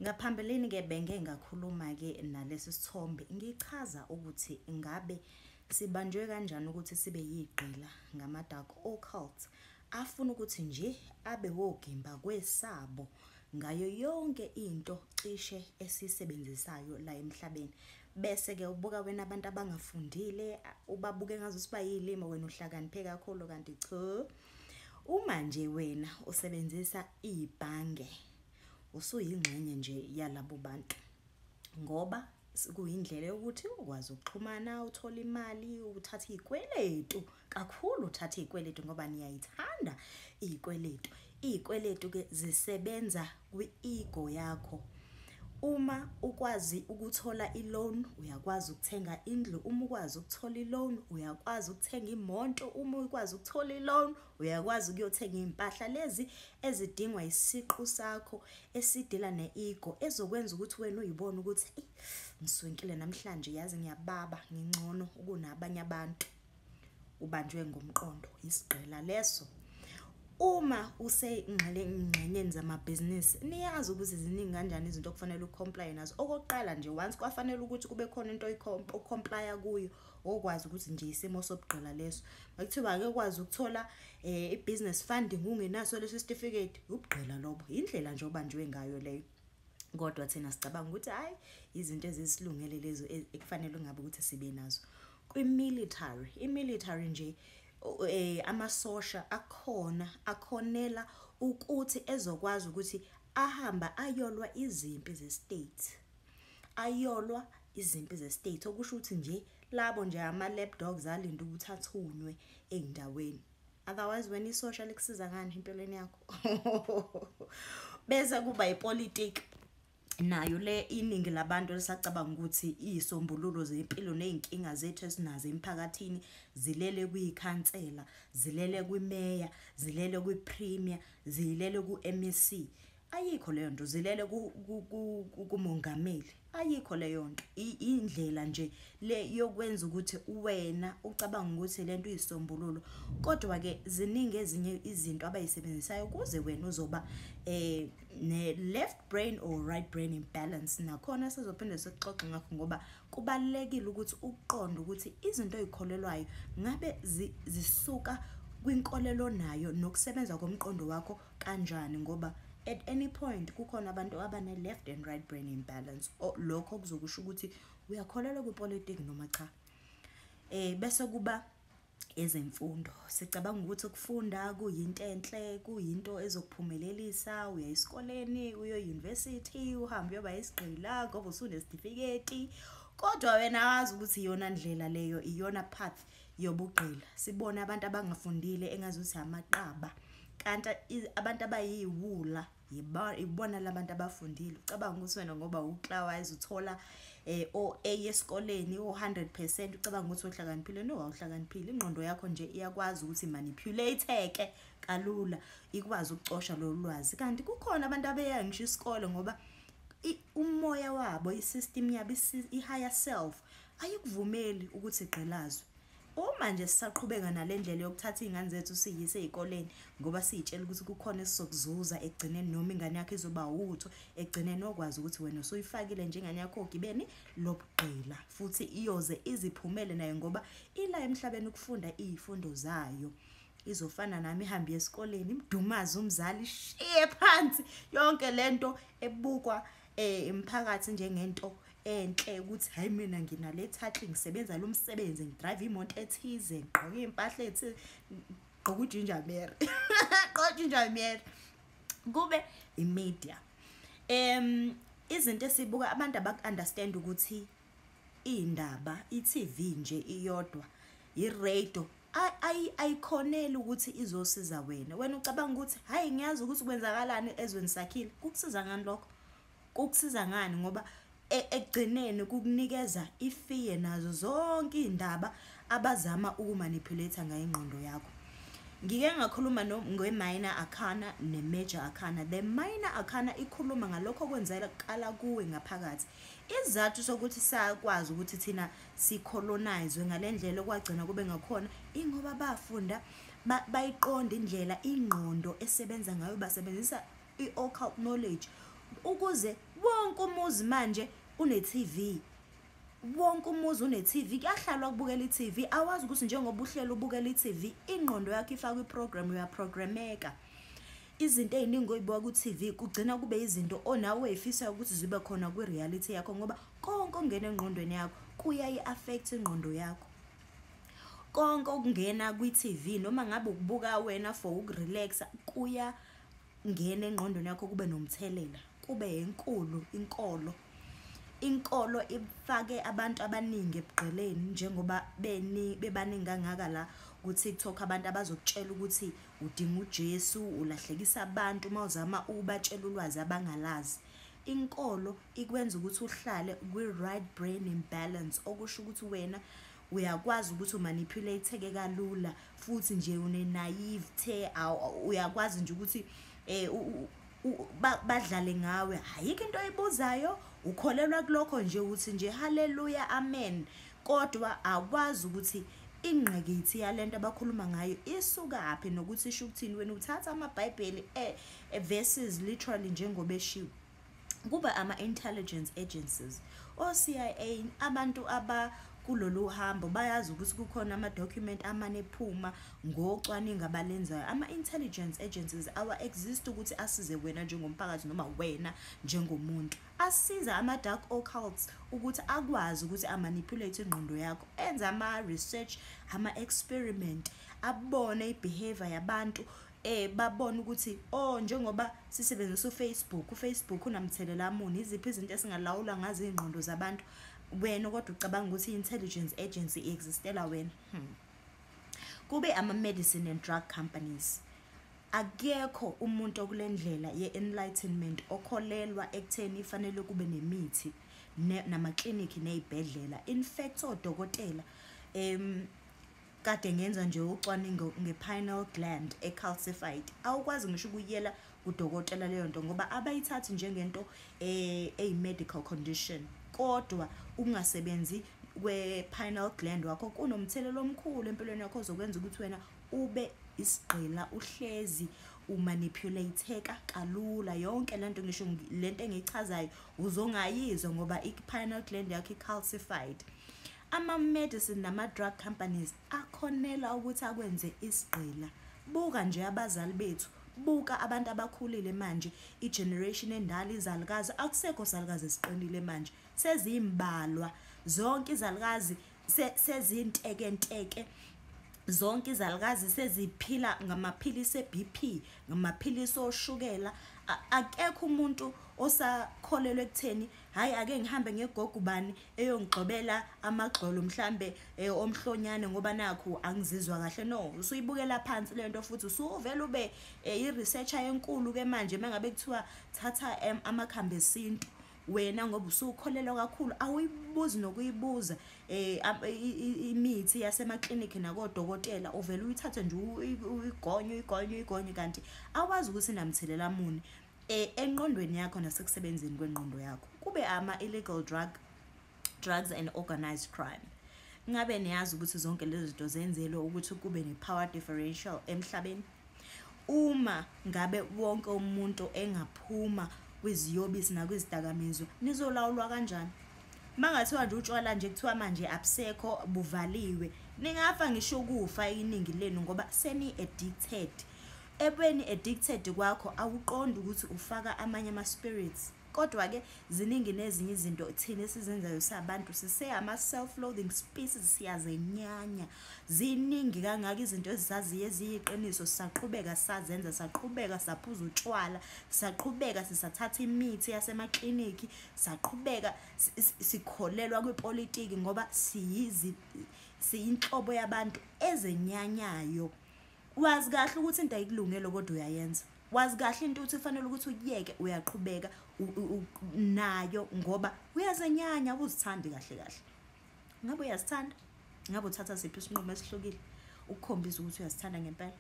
Ngaphambilini-ke bengike ngakhuluma-ke nalesi sithombe ngichaza ukuthi ngabe sibanjwe kanjani ukuthi sibe yigqila ngama-dark occult afuna ukuthi nje abe wogimba kwesabo ngayo yonke into cishe esiyisebenzisayo la emhlabeni. Bese-ke ubuka wena abantu abangafundile, ubabuke ngazuthi bayilima, wena uhlakaniphe kakhulu, kanti cha. Uma nje wena usebenzisa ibhange, usuyingxenye nje yalabo bantu, ngoba kuyindlela yokuthi ukwazi ukuxhumana, uthole imali, uthathe iy'kweletu kakhulu, uthathe iy'kweletu ngoba niyayithanda iy'kweletu. Iy'kweletu-ke zisebenza kwi-ego yakho. Uma ukwazi ukuthola i-loan, uyakwazi ukuthenga indlu. Uma ukwazi ukuthola i-loan, uyakwazi ukuthenga imoto. Uma ukwazi ukuthola i-loan, uyakwazi ukuyothenga iy'mpahla lezi ezidingwa isiqu sakho esidila ne-ego, ezokwenza ukuthi wena uyibone ukuthi eyi, ngiswenkile namhlanje, yazi ngiyababa, ngingcono kunabanye abantu. Ubanjwe ngomqondo, isigqila leso. Uma usengxenyeni zamabhizinisi, niyazi ukuthi ziningi kanjani izinto okufanele u-comply nazo. Okokuqala nje, once kwafanele ukuthi kube khona into o-comply-a kuyo, okwazi ukuthi nje isimo sobugqila leso. Makuthiwa ake ukwazi ukuthola i-business funding ungenaso leso sitifiketi, ubugqila lobo, indlela nje obanjwe ngayo leyo. Kodwa thina sicabanga ukuthi hhayi, izinto ezisilungele lezo ekufanele ngabe ukuthi sibe nazo. Kwi-military, i-military nje, amasosha akhona akhonela ukuthi ezokwazi ukuthi ahamba ayolwa izimpi ze-state, ayolwa izimpi ze-state, okusho ukuthi nje labo nje ama-lap dogs alinde ukuthi athunywe ey'ndaweni. Otherwise wena isosha likusiza ngani empilweni yakho? Bese kuba ipolitiki nayo le, iningi labantu lisacabanga ukuthi iyisombululo zempilo ney'nkinga zethu esinazo emphakathini zilele kwikhansela, zilele kwimeya, zilele kwi-premier, zilele ku-MEC. Ayikho leyo nto, zilele kumongameli. Ayikho leyo nto. Indlela nje le yokwenza ukuthi wena ucabanga ukuthi lento iyisombululo, kodwa-ke ziningi ezinye izinto abayisebenzisayo ukuze wena uzoba ne-left brain or right brain imbalance. Nakhona sizophinde sixoxe ngakho, ngoba kubalulekile ukuthi uqonde ukuthi izinto oy'kholelwayo ngabe zisuka kwinkolelo nayo nokusebenza komqondo wakho kanjani, ngoba at any point kukhona abantu abane-left and right brain imbalance. Lokho kuzokusho ukuthi uyakholelwa kwipolitiki noma cha. Bese kuba ezemfundo. Sicabanga ukuthi ukufunda kuyinto enhle, kuyinto ezokuphumelelisa, uya esikoleni, uye e-university, uhambe uyoba isigqila ngoba usunesitifiketi, kodwa wena wazi ukuthi iyona ndlela leyo, iyona path yobugqila. Sibone abantu abangafundile engazuthi amaqaba, kanti abantu abayiwula ibona labantu abafundile. Ucabanga ukuthi wena ngoba uklawise uthola o-A esikoleni, o-100%, ucabanga ukuthi uhlakaniphile. No, awuhlakaniphile. Ingqondo yakho nje iyakwazi ukuthi manipulate-eke kalula, ikwazi ukucosha lolu lwazi. Kanti kukhona abantu abeya ngisho isikole, ngoba umoya wabo, i-system yabo, i-higher self ayikuvumeli ukuthi igqilazwe. Uma nje sisaqhubeka nale ndlela yokuthatha iy'ngane zethu siyise ey'koleni ngoba siy'tshela ukuthi kukhona esizokuzuza ekugcineni, noma ingane yakho izoba utho ekugcineni, okwazi ukuthi wena usuyifakile nje ingane yakho ogibeni lobugqila, futhi iyoze iziphumele nayo ngoba ila emhlabeni ukufunda iy'fundo zayo. Izofana nami, ihambe esikoleni, imdumaze umzali, ishiye phansi yonke lento ebukwa emphakathi njengento enhle, ukuthi hayi, mina nginale title, ngisebenza lo msebenzi, ngi-drive imoto ethize, ngigqoke iy'mpahla ethize, ngigqoke uGinger Mary, gqoke uGinger Mary. Kube i-media, izinto esibuka abantu abaku-understand ukuthi iy'ndaba, i-TV nje iyodwa, i-radio ayikhoneli ukuthi izosiza wena. Wena ucabanga ukuthi hayi, ngiyazi ukuthi kwenzakalani ezweni sakhile. Kukusiza ngani lokho? Kukusiza ngani? Ngoba ekugcineni kukunikeza ifiye nazo zonke iy'ndaba abazama uku-manipulate ngayo ingqondo yakho. Ngike ngakhuluma nge-minor arcana ne-major arcana. The minor arcana ikhuluma ngalokho okwenzakala kuwe ngaphakathi. Isizathu sokuthi sakwazi ukuthi thina si-colonize ngale ndlela okwagcina kube ngakhona, ingoba bafunda bayiqonda indlela ingqondo esebenza ngayo, basebenzisa i-occult knowledge. Ukuze wonke umuzi manje une-TV, wonke umuzi une-TV, kuyahlalwa kubukela i-TV. Awazi ukuthi njengoba uhlelo ubukela i-TV, ingqondo yakho ifakwe i-program, uyaprogrameka. Izinto ey'ningi oy'buka ku-TV kugcina kube izinto onawe oy'fisayo ukuthi zibe khona kwi-reality yakho, ngoba konke okungena engqondweni yakho kuyayi-affect ingqondo yakho. Konke okungena kwi-TV, noma ngabe ukubuka wena for ukurelaxa, kuyangena engqondweni yakho, kube nomthelela, kube enkulu inkolo. Inkolo ifake abantu abaningi ebugqileni, njengoba bebaningi kangaka la ku-TikTok, abantu abazokutshela ukuthi udinga uJesu, ulahlekisa abantu uma uzama ukubatshela ulwazi abangalazi. Inkolo ikwenza ukuthi uhlale kwi-right brain imbalance, okusho ukuthi wena uyakwazi ukuthi umanipulate-eke kalula, futhi nje une-naivete, uyakwazi nje ukuthi badlale ngawe. Ayikho into oyibuzayo, ukholelwa kulokho nje, uthi nje haleluya, amen, kodwa awazi ukuthi ingqikithi yalento abakhuluma ngayo isukaphi nokuthi isho ukuthini. Wena uthatha amaBhayibheli verses literally njengoba eshiwo. Kuba ama-intelligence agencies, o-CIA, abantu abakulolu hambo bayazi ukuthi kukhona ama-document amane ephuma ngocwaningo abalenzayo. Ama-intelligence agencies awa-exist ukuthi asize wena njengomphakathi noma wena njengomuntu. Asiza ama-dark occults ukuthi akwazi ukuthi amanipulate ingqondo yakho, enze ama-research, ama-experiment, abone i-behavior yabantu, babone ukuthi oh, njengoba sisebenzisa uFacebook unamthelela muni, iziphi izinto esingalawula ngazo iy'ngqondo zabantu. Wena kodwa ucabanga ukuthi i-intelligence agency i-existela wena. Kube ama-medicine and drug companies. Akekho umuntu okule ndlela ye-enlightenment okholelwa ekutheni ifanele kube nemithi namaklinikhi ney'bhedlela. In fact, odokotela, kade ngenza nje ucwaningo nge-pineal gland e-calcified, awukwazi ngisho ukuyela kudokotela leyo nto ngoba abayithathi njengento eyi-medical condition, kodwa ukungasebenzi kwe-pineal gland wakho kunomthelela omkhulu empilweni yakho, ozokwenza ukuthi wena ube isigqila, uhlezi umanipulate-eka kalula. Yonke lento, ngisho lento engiyichazayo, uzongayizwa ngoba i-pineal gland yakho i-calcified. Ama-medicine nama-drug companies akhonela ukuthi akwenze isigqila. Buka nje abazali bethu, buka abantu abakhulile manje, i-generation endala, izalukazi, akusekho salukazi esiqinile manje, sezimbalwa zonke izalukazi, sezintekenteke zonke izalukazi, seziphila ngamaphilisi e-BP, ngamaphilisi oshukela. Akekho umuntu osakholelwa ekutheni hayi, ake ngihambe ngegogo bani eyongigxobela amagxolo mhlambe omhlonyane ngoba nakhu angizizwa kahle. No, usuyibukela phansi lento, futhi usuvele ube i-researcher enkulu ke manje mangabe kuthiwa thatha amakhambi esintu wena, ngoba usukholelwa kakhulu, awuyibuzi nokuyibuza imithi yasemaklinikhi nakodokotela, uvele uyithathe nje uyigonye uyigonye uyigonye, kanti awazi ukuthi inamthelela muni engqondweni yakho nasekusebenzeni kwengqondo yakho. Kube ama-illegal drugs and organized crime. Ngabe niyazi ukuthi zonke lezi zinto zenzelwe ukuthi kube ne-power differential emhlabeni? Uma ngabe wonke umuntu engaphuma kwiziyobisi nakwizidakamizwa, nizolawulwa kanjani? Mangathiwa nje utshwala nje kuthiwa manje abusekho, buvaliwe, ningafa ngisho ukufa iningi lenu, ngoba seni-addicted. Ebeni addicted kwakho awuqondi ukuthi ufaka amanye ama-spirits. Kodwa-ke ziningi nezinye izinto thina esizenzayo sabantu, sise ama-self-loathing species, siyazenyanya. Ziningi kangaka izinto ezisaziyo eziyiqiniso, sisaqhubeka sazenza, saqhubeka saphuza utshwala, saqhubeka sisathatha imithi yasemaklinikhi, saqhubeka sikholelwa kwipolitiki, ngoba siyinhlobo yabantu ezenyanyayo. Wazi kahle ukuthi into ayikulungele kodwa uyayenza. Wazi kahle into ukuthi kufanele ukuthi uyiyeke, uyaqhubeka nayo ngoba uyazenyanya, uzithandi kahle kahle. Ngabe uyazithanda? Ngabe uthatha siphi isinqumo esihlukile ukukhombisa ukuthi uyazithanda ngempela?